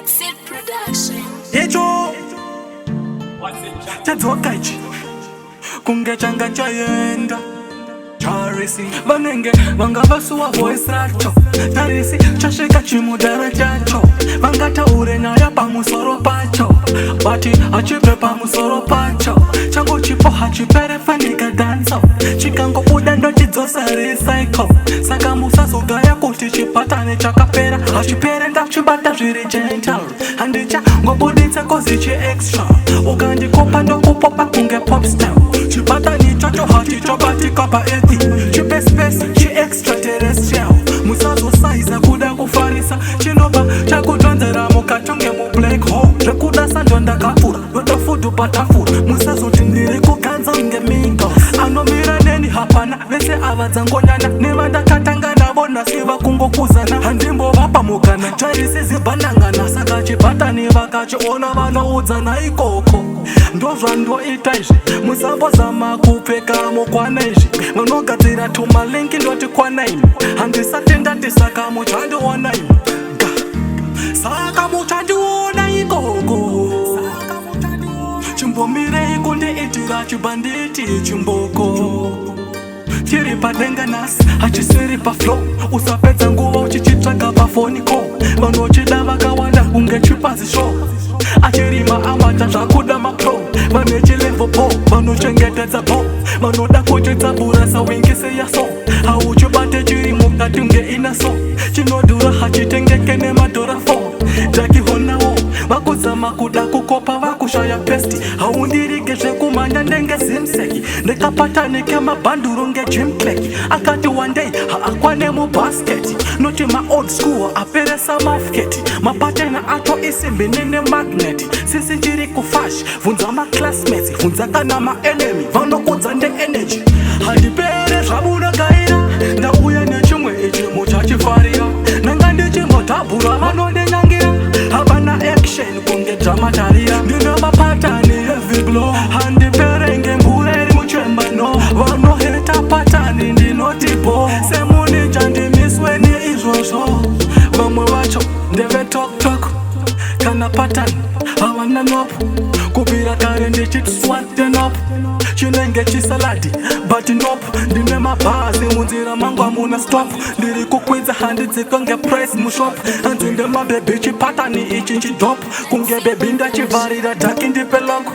Exit Production. Icho chadzoka ichi kunge changa chaenda. Charisi vanenge vanga vasuwa voice racho. Tarisi chasvika chimudhara chacho. Vangataure nyaya pamusoro pacho, but hachibve pamusoro pacho. Changu chipo hachipere fanika danso. Chikangobuda ndochidzosa recycle. Saka musazogaya kuti chipatane chakapera. Hachipere, ndachibata zviri gentle. Handichangobuditsa 'cause chi extra. Ukandikopa ndokupopa kunge popstar. Chipatani chacho hachichobatika paearth. Chipe space chiextraterrestrial. Musazosaiza kuda kufarisa. Chinobva chakutonzera mukati mublack hole. Zvekuda sando ndakapfura ndotofudu patafura. Musazoti ndiri kuganza ngemigos. Anomira neni hapana, vese ava dzangonyana. Nevandakatanga navo nhasi vakungokuzana. Handimbovapa mukana charisizibhanangana. Saka chipatani vakachiona vanoudzana ikoko. Ndozvandoita izvi, musambozama kupfeka mukwana izvi. Vanogadzira tumalinki ndoti kwana imi. Handisati ndati saka muchandiona imi. Ga. Saka muchandiona ikoko. Chimbomirei kundiitira chibhanditi chimboko. Chiri padenga nhasi hachisiri pafloor. Usapedza nguva uchichitsvaga pafoni ko. Vanochida vakawanda kunge chipazi show. Achiri maamateur, zvakuda mapro. Vane chilevel po vanochengetedza po. Vanoda kuchitsabura sawingisi yaso. Hauchibate, chiri mukati unge inaso. Chinodhura, hachitengeke nemadhora 4 jakihonawo. Vakuzama kuda kukopa, vakushaya pesti. Haundirige zvekumhanya ndenge zimseki. Ndikapatani kemabhanduru ngejimclek akati one day haakwane mubhasketi. Noti maold school aperesa mafketi. Mapatena acho isimbi nene magnet. Sisi chiri kufash, bvunza maclassmates, bvunza kana maenemy, vanokudza ndeenergy. Handipere zvamunogaira. Ndauya nechimwe ichi muchachifarira. Nanga ndichimbothabhura, vanondinyangira. Havana action kunge drama tarira. Ndine mapatani heavy blow. Handiperenge mvura iri muchemba no. Vanoheta patani ndinotipo semunija ndimiswe neizvozvo. Vamwe vacho ndeve talk talk, kana patani havana nopo. Kubvira kare ndichitswatenop chinenge chisaladi but nope. Ndine mabhazi munzira mangu, hamuna stop. Ndiri kukwidza, handidzika ngeprice mushop. Hanzi ndemabhebhi, chipatani ichi chidope kunge bhebhi. Ndachivharira dhaki, ndipe lock.